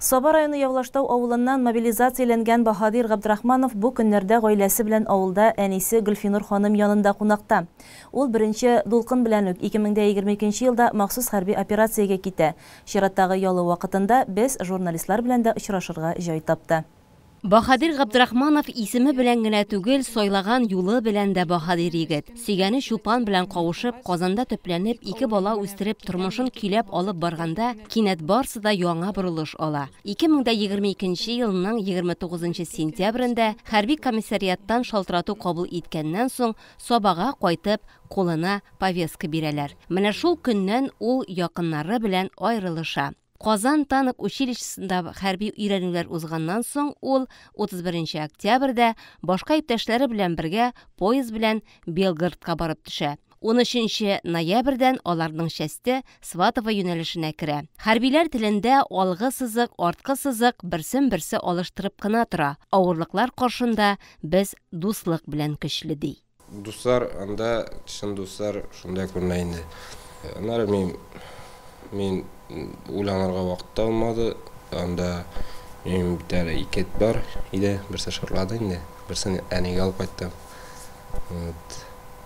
Саба районы Явлаштау авылыннан мобилизацияләнгән Баһадир Габдрахманов бу көннәрдә гаиләсе белән авылда әнисе Гөлфинур ханым янында кунакта. Ул беренче дулкын белән үк 2022 елда махсус хәрби операциягә китә. Чираттагы ялы вакытында без журналистлар белән дә очрашырга җай тапты. Баһадир Габдрахманов исеме белән генә түгел, сайлаган юлы белән дә баһадир егет. Сөйгәне Чулпан белән кавышып, Казанда төпләнеп, ике бала үстереп, тормышын көйләп алып барганда, кинәт барсы да яңа борылыш ала. 2022 елның 29 сентябрендә хәрби комиссариаттан шалтырату кабул иткәннән соң, Сабага кайтып, кулына повестка бирәләр. Менә шул көннән ул якыннары белән аерылыша. Казан танк училищесында хәрби өйрәнүләр узганнан соң ул 31 октябрьдә башка иптәшләре белән бергә поезд белән Белгородка барып төшә. 13 ноябрьдән аларның часте Сватово юнәлешенә керә. Хәрбиләр телендә алгы сызык, арткы сызык берсен-берсе алыштырып кына тора. Авырлыклар каршында без дуслык белән көчле, ди. Дуслар анда, чын дуслар шунда күренә инде. Аннары мин уйланырга вакыт та булмады. Анда минем бит әле ике эт бар иде, берсе шарлады инде, берсен әнигә алып кайттым. Вот.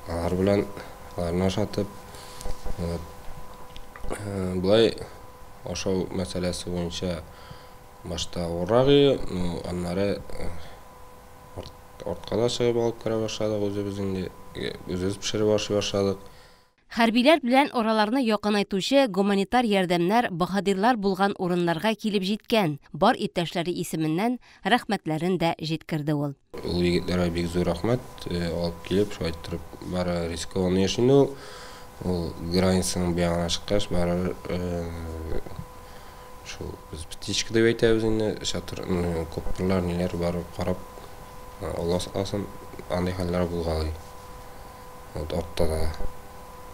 Алар белән аларны ашатып, вот. Болай ашау мәсьәләсе буенча башта авыррак иде, ну аннары артка да чыгып алып керә башладык үзебез инде, үзебез пешереп ашый башладык. Хәрбиләр белән араларны якынайтучы гуманитар ярдәмнәр баһадирлар булган урыннарга килеп җиткән. Бар иптәшләре исеменнән рәхмәтләрен дә җиткерде ул. Ул егетләргә бик зур рәхмәт, алып килеп, шулай иттереп, бары рискованный эш инде ул. Ул границаның бу ягына чыккач, барыбер шул без птичка дип әйтәбез инде, чатыр, коптерлар, ниләр барып карап, Алла сакласын, андый хәлләр булгалый. Вот артта да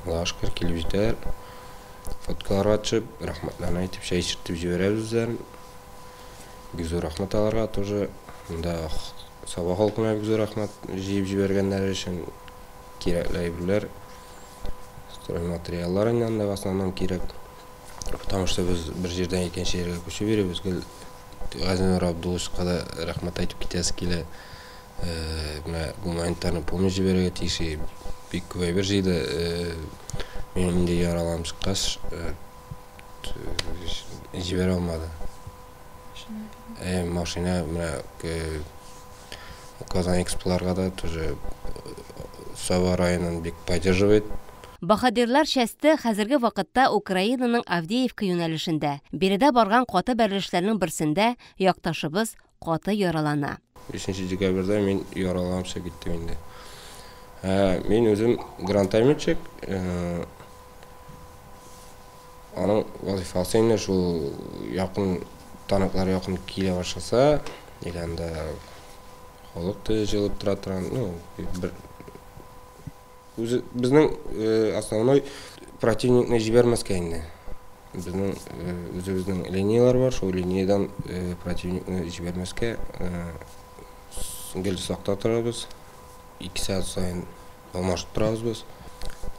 Аллага шөкер килеп җитәләр. Фоткаларга төшеп, рәхмәтләрен әйтеп, чәй эчертеп җибәрәбез үзләрен. Бик зур рәхмәт аларга тоже. Монда Саба халкына бик зур рәхмәт җыеп җибәргәннәре өчен кирәкле әйберләр, стройматериаллар инде анда в основном кирәк. Потому что без бер җирдән икенче җиргә күчеп йөрибез. Гел Газинур Абдулловичка да рәхмәт әйтеп китәсе килә. Менә гуманитарный помощь җибәрергә тиеш. Бик күп әйбер җыйды. Мин инде яраланып чыккач, җибәрә алмады. Машина менә Казан Эксполарга да тоже Саба районын бик поддерживает. Баһадирлар часте хәзерге вакытта Украинаның Авдеевка юнәлешендә. Биредә барган каты бәрелешләрнең берсендә якташыбыз каты яралана. 5 декабрьдә мин яраланып чыгып киттем инде. Мин үзем гранатометчик. Аның вазифасы инде шул якын танклар якын килә башласа, или анда халык та җыелып тора торган, ну, бер үзе безнең основной противникны җибәрмәскә инде. Безнең үзебезнең линияләр бар, шул линиядән противникны җибәрмәскә гел сакта торабыз. 2 сәгать саен алмашып торабыз без.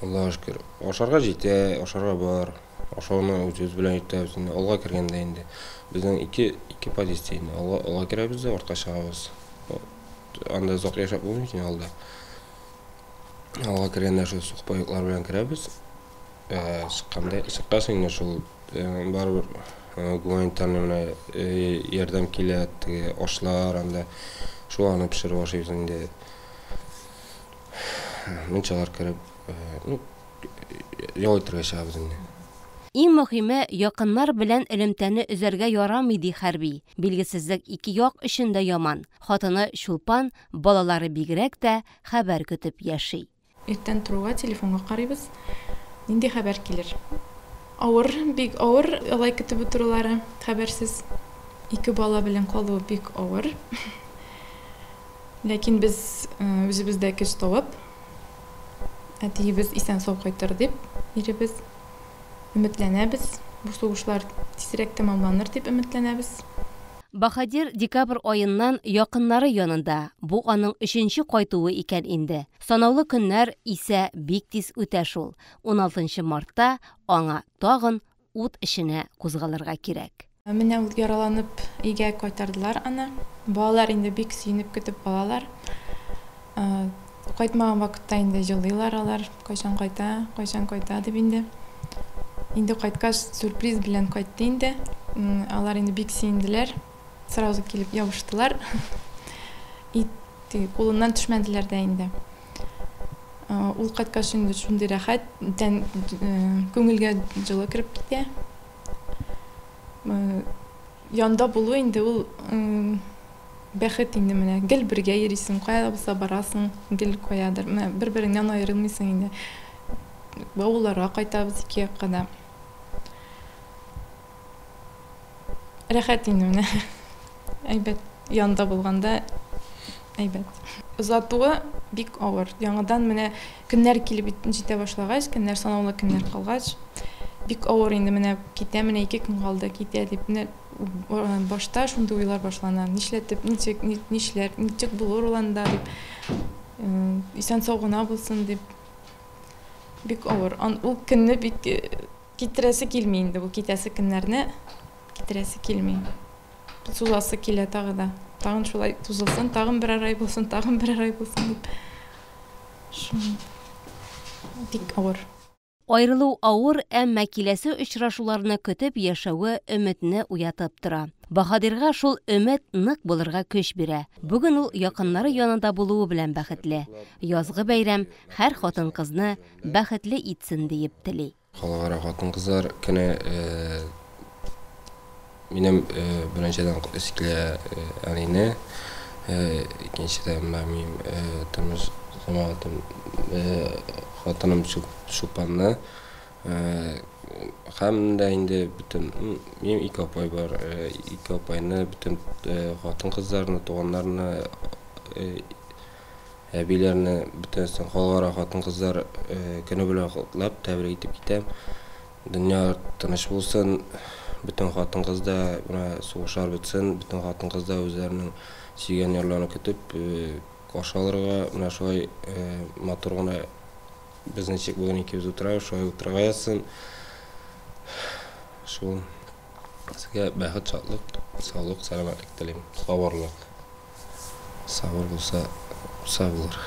Аллага шөкер, ашарга җитә, ашарга бар. Ашауны үзебез белән итәбез инде. Алга кергәндә инде безнең ике позиция инде. Алга керәбез дә артка чыгабыз. Анда озак яшәп булмый инде алда. Алга кергәндә шул сухпайоклар белән керәбез. Чыкканда, чыккач инде шул барыбер гуманитарный менә ярдәм килә, теге ашлар анда шуларны пешереп ашыйбыз инде. Мунчалар кереп, ну, ял итәргә чыгабыз инде. Иң мөһиме, якыннар белән элемтәне өзәргә ярамый, ди хәрби. Билгесезлек ике як өчен дә яман. Хатыны Чулпан, балалары бигрәк тә хәбәр көтеп яши. Иртән торуга телефонга карыйбыз. Нинди хәбәр килер? Авыр, бик авыр, алай көтеп утырулары, хәбәрсез. Ике бала белән калуы бик авыр. Ләкин без үзебездә көч табып, әтиебез исән-сау кайтыр дип, иребез өметләнәбез. Бу сугышлар тизрәк тәмамланыр дип өметләнәбез. Баһадир декабрь аеннан якыннары янында. Бу аның 3нче кайтуы икән инде. Санаулы көннәр исә бик тиз үтә шул. 16 мартта аңа тагын ут эченә кузгалырга кирәк. Менә ул яраланып өйгә кайтардылар аны. Балалар инде бик сөенеп көтеп алалар. Кайтмаган вакытта инде җылыйлар алар, кайчан кайта, кайчан кайта дип инде. Инде кайткач, сюрприз белән кайтты инде. Алар инде бик сөенделәр. Сразу килеп ябыштылар. И кулыннан төшмәделәр дә инде. Ул кайткач инде шундый рәхәт, тән күңелгә җылы кереп китә. Янда булу инде ул бәхет инде менә. Гел бергә йөрисең, кая да булса барасың, гел каядыр. Менә бер-береңнән аерылмыйсың инде. Авылларга кайтабыз ике якка да. Рәхәт инде менә. Әйбәт янда булганда әйбәт. Озатуы бик авыр. Яңадан менә көннәр килеп җитә башлагач, көннәр санаулы көннәр калгач, бик авыр инде менә китә, менә 2 көн калды, китә дип. Менә башта шундый уйлар башлана. Нишләтеп, ничек, нишләр, ничек булыр ул анда дип. Исән сау гына булсын дип. Бик авыр. Ул көнне бик китерәсе килми инде, бу китәсе көннәрне китерәсе килми. Сузасы килә тагы да. Тагын шулай тузылсын, тагын берәр ай булсын, тагын берәр ай булсын дип. Шул бик авыр. Аерылу авыр, әмма киләсе очрашуларны көтеп яшәве өметне уятып тора. Баһадирга шул өмет нык булырга көч бирә. Бүген ул якыннары янында булуы белән бәхетле. Язгы бәйрәм һәр хатын-кызны бәхетле итсен диеп тели. Халыкара хатын-кызлар көне минем беренчедән искә әнине, икенчедән менә минем тормыш җәмәгатем, хатыным Чулпанны, һәм дә инде бөтен минем ике апай бар, ике апайны, бөтен хатын-кызларны, туганнарны, әбиләрне, бөтенесен халыкара хатын-кызлар көне белән котлап, тәбрик итеп китәм. Дөнья тыныч булсын, бөтен хатын-кыз да менә сугышлар бетсен, бөтен хатын-кыз да үзләренең сөйгән ярларын көтеп, каршы алырга, менә шулай матур гына без ничек бүген икебез утырабыз, шулай утырырга язсын. Шул сезгә бәхет, шатлык, саулык, сәламәтлек телим, сабырлык. Сабыр булса, булса булыр,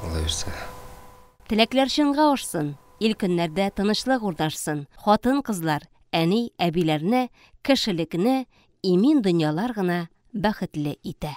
Алла бирсә. Теләкләр чынга ашсын, ил көннәрдә тынычлык урнашсын. Хатын-кызлар, әни, әбиләрне, кешелекне имин дөньялар гына бәхетле итә.